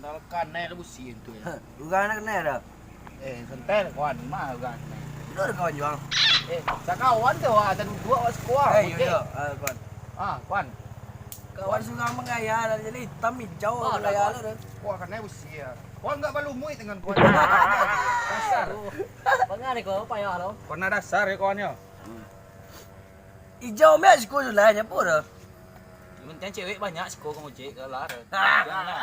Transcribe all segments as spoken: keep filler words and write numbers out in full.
Kanai lah busi tu, yo. Urang nak kanai dah. Eh, santai lah, kawan. Ma urang kanai. Duduk ada kawan juang. Eh, sakawan tu, awak asa duduk awak siko, ah, Eh, iyo, iyo. Ah, kawan. Ah, kawan. Kawan surang manggaya lah, jadi itam ijau manggaya lah tu. Wah, kanai busi, yo. Kawan ndak balumuik dengan kawan. Dasar. Bangah ni kau, payah lo. Kawan dasar yo, kawan yo. Ijau meh siko tu lah, nyapo dah. Yang penting cewek banyak siko ka Mujik ka lah. Janganlah.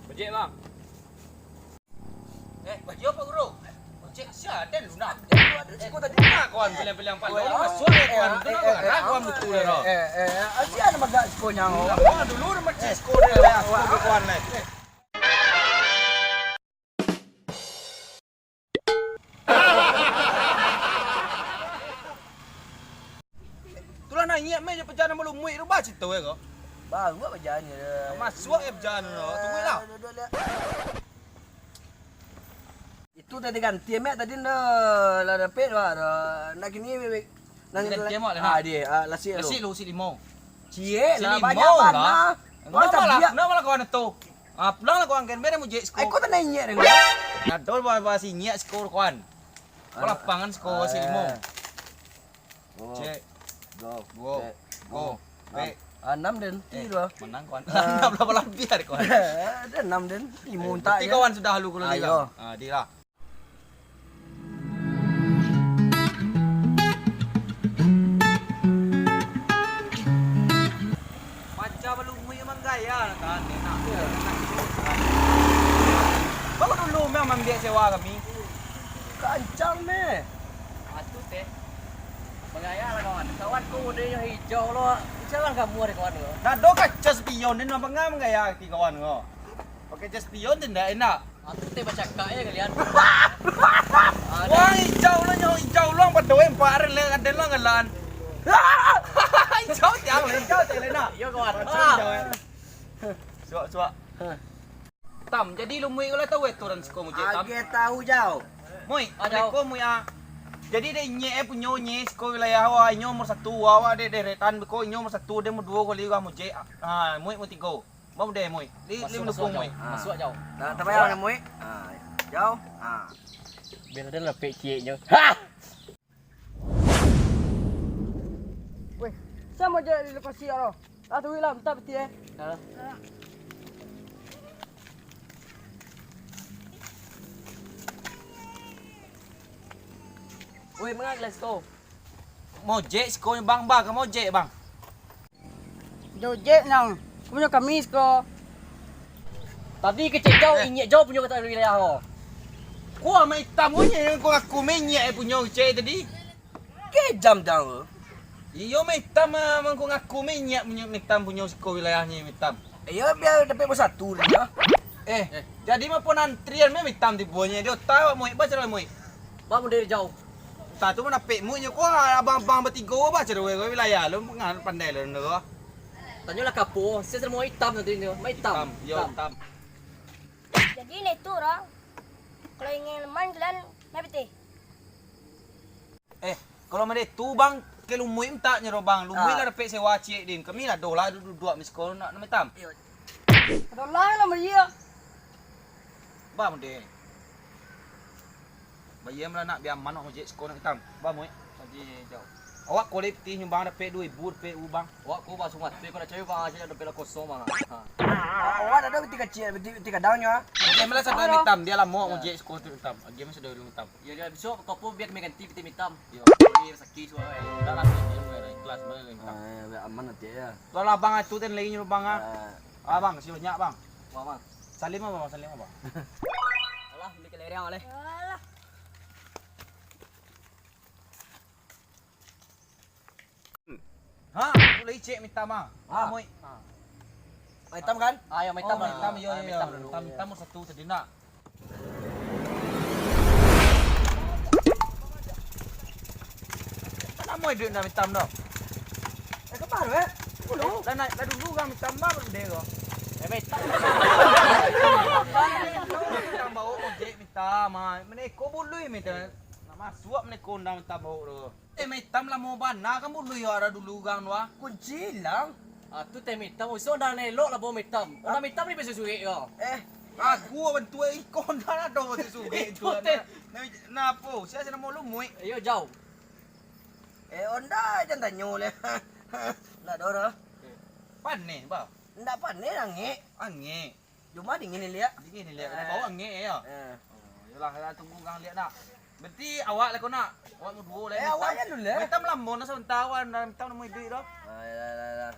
Mujik, Bang. Eh, bajia, Pak Guru? Cek sia den lu nak. Eh, siko tadi. Nah, kawan, piliang-piliang pandai. Lu masuk, eh, kawan. Tu nak barang, kawan, betul, eh, dah. Eh, eh, eh, sia nak magak siko nyawa. Lama dulu dah macam siko dia, eh, lah. Siko dia, kawan, lah. Tulah naiak meh jo pajalan balumuik tu, ba cito, eh, ko. Baru buat pajalan je. Masuak, eh, pajalan tu. Tunggu lah. Duduak liak. Itu tadi ganti, Mek, tadi ndak lah dapek, wah, dah. Ndak kini, Mek, Mek. Nang Ganti, Mek, lah. Ah, dia, ah, lasik lu. Lasik lu, lasik limo. Ciek lah, banyak lah. Wah, malah, cabiak. Kenapa lah kawan tu? Ah, pulang lah kawan, kan, biar Mujik siko. Ai, kau tak naiak, Ren? Ndak ado bahas-bahas inyiak siko, kawan. Kau lapangan siko, lasik limo. Cek. Go. Go. Cek. Go. Go. Pek. Ah, enam den. Eh, ti dua. Menang kawan. Ah. Enam lapan labiah dek kawan. Ada enam den. Ti Eh, muntak berarti ya. Kawan sudah lu kalau Ayo. Bilang. Ah, di lah. Panca balumuik manggaya lah kan, enak. Iya. Baru dulu meh mambiak sewa kami. Kancang meh. Ah, tu teh. Bagaya lah kawan. Kawan ko modelnyo hijau lo. Insyaallah kamu ado kawan ko. Nah, do kaca spion ni nampak ngam gaya ti kawan ko. Pakai cas spion tu ndak enak. Aku teh bacakak ya kalian. Wah, hijau lo nyo, hijau lo pado empat hari le ado lo ngalan. Hijau tiang le, hijau tiang le nak. Yo kawan. Macam hijau, eh. Suak, suak. Tam, jadi lu Muik lah tahu aturan siko Mujik, Tam? Agak tahu, Jau. Muik, Ah, Jau. Assalamualaikum, Muik, ah. Jadi, dek inyiak, eh, punyo inyiak siko wilayah awak, inyo nomor satu, awak dek deretan, beko inyo nomor satu, dek nomor duo kali urang Mujik. Ah, Muik nomor tigo. Bang, deh, Muik. Li, li Masuk, mendukung, masuk, Muik. Jau. Masuk, Jau. Nah, tabayang lah, Muik. Ah, Jau. Ah. Biar ada lah pek cieknyo. Ha! Weh, sia Mujik di lokasi lo? Lah, tunggu lah, bentar peti, eh. Dah. Weh, manga gelas ko? Mojek siko, Bang, Bang, ka mojek, Bang. Jojek nang punyo kami siko. Tadi kecek Jau, Eh. Inyiak Jau punyo kato wilayah ko. Ko amak itam ko nyo, ko ngaku meh inyiak punyo kecek tadi. Kejam Jau. Iyo, meh itam, ah, mangko ngaku meh inyiak punyo, meh itam punyo siko wilayahnyo, meh itam. Iyo, biar dapek bersatu dulu lah. Eh, Eh. Jadi mah pun antrian meh itam tibonyo. Di otak awak Muik, baco lah Muik. Bang, dari Jau. Entah tu mana pek Muik nyo ko, abang-abang batigo, baco lah wilayah lo, ngan pandai lo, lo. Tanyolah kapo, sia samo itam nanti nyo, mah itam. Itam, yo, Itam. Itam. Jadi, naitu urang, kalau ingin leman, kalian naik pitih. Eh, kalau mode tu, Bang, ka Lumuik mintak nyo, Bang. Lumuik Ah. lah dapek sewa ciek, Din. Kami lah doh lah duduak-duduak misal nak, nak mintak. Iyo. Ado lah, lah, bayia. Bang, mode. Bayia lah nak, biar manok mojek siko nak mintak. Bang, Muik. Tadi jauh. Awak kolek pitih nyumbang dapek duo ribu, dapek uang, Bang. Awak ko, Bang, sumatik, kau nak cari, Bang, aja dapek lah kosong, Bang. Ha. Awak ado pitih kacik, pitih, pitih gadang nyo, ah. Game lah sado mintak, dia lah mau mojek siko tu mintak. Game sudah dulu mintak. Yo, dah besok kau pun biar kami ganti pitih itam. Yo. Ini sakit suara. Dah lah, game lah, ikhlas bae lah mintak. Ah, biar aman nanti ya. Tu lah, Bang, tu ten lagi nyuruh, Bang, ah. Ah. Ah, Bang, si banyak, Bang. Wah, Bang. Salim apa, Bang? Salim apa? Alah, beli kelereng, Bang, leh. Alah. Ha, tu lah icek mintak, Bang. Ha. Mah itam kan? Ah, yo, mah itam. Oh, mah itam, yo, yo, yo. Mah itam dulu. Itam, itam satu tadi nak. Kan amo duit nak itam dah. Eh, kapan, eh? Dulu. Lah, nak, lah dulu kan itam, Bang, baru deh, kok. Mitam bau ojek mitam, ah. Maneko bului mitam. Nak masuak maneko undang mitam bau tu. Eh, mitam lamo bana kan bului yo, ado dulu urang tu, ah. Kunci ilang. Ah, tu teh mitam, usaha undang elok lah bau mitam. Undang mitam ni bisa surik yo. Eh, aku bantuak iko undang ado bisa surik tu. Itu teh. Nah, nah, apo? Sia namo lu, Muik? Iyo, Jau. Eh, onda jan tanyo leh. Ndak ado doh. Paneh, bah. Ndak paneh, angek. Angek. Cuma dingin ni, liak. Dingin ni, liak. Eh. Bau angek, yo. Eh. Oh, yolah, lah, tunggu urang liak dah. Berarti awak lah ko nak. Awak mau duo lah. Eh, awak jan dulu lah. Mitam lamo nah sabanta, awak ndak mitam namo iduik doh. Ah, yalah, yalah, yalah.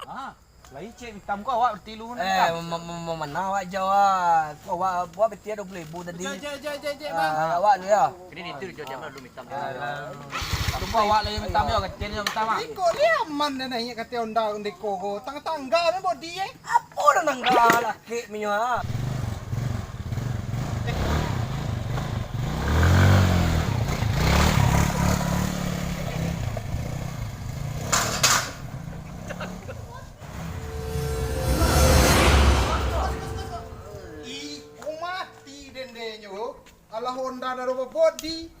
Ah. Lai cek mitam ko awak batilu. Eh, ma-, ma-, ma-, ma-, mana awak Jau, ah? Ko awak, awak beti duo puluah ribu tadi. Cek, cek, cek, cek, cek, Bang. Ah, awak tu yo. Kini itu jo jam dulu mitam. Alah. Lupo awak lai mitam yo, kecil yo mitam, ah. Iko ni aman dah naiak kate onda ndeko ko. Tangga-tangga ni bodi, eh. Apo dah tangga lah kek minyo, ah. Iko mati dendenyo. Alah onda naro babodi.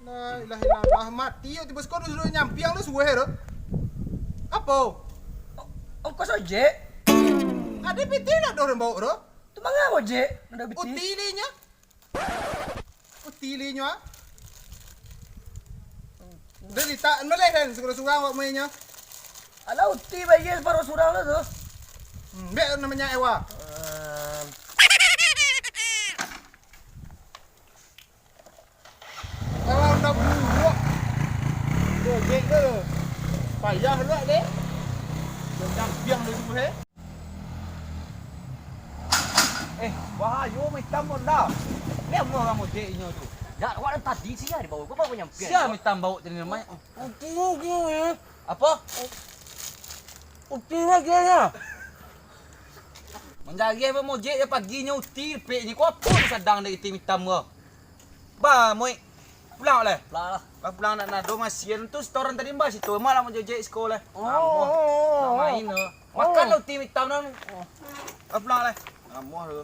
La ilaha illallah, mati yo tibo siko sudah nyampiang tu suweh tu. Apo? O-, ongkos ojek. Ado piti lah doh rembau tu. Tu manga ojek, ado piti. Uti linyo. Uti linyo, ah. Udah ditak, meleh kan, surang-surang awak mainyo. Alah, uti bayar separuh surang lah tu. Hmm, biar namanya Ewa. Ehm. Alah, udah buruk. Gojek tu. Payah luak deh. Dah campiang tu semua, eh. Eh, bahayo mitam pun dah. Ni amuah urang ojek inyo tu. Dak, awak dah tadi sia dibawa, kau baru nyampiang. Sia mitam bau tadi namai. Uti lagi ni. Apo? Uti lagi ni. Manjari apo mojek yo pagi nyo uti, pek ni ko apo sadang dek iti mitam ko. Ba, Muik. Pulang leh. Pulang lah. Lah pulang nak nado masian tu setoran tadi mbah situ. Malah mau jojek siko leh. Oh. Amuah. Nak main tu. Makan lah uti mitam nan. Lah pulang leh. Amuah tu.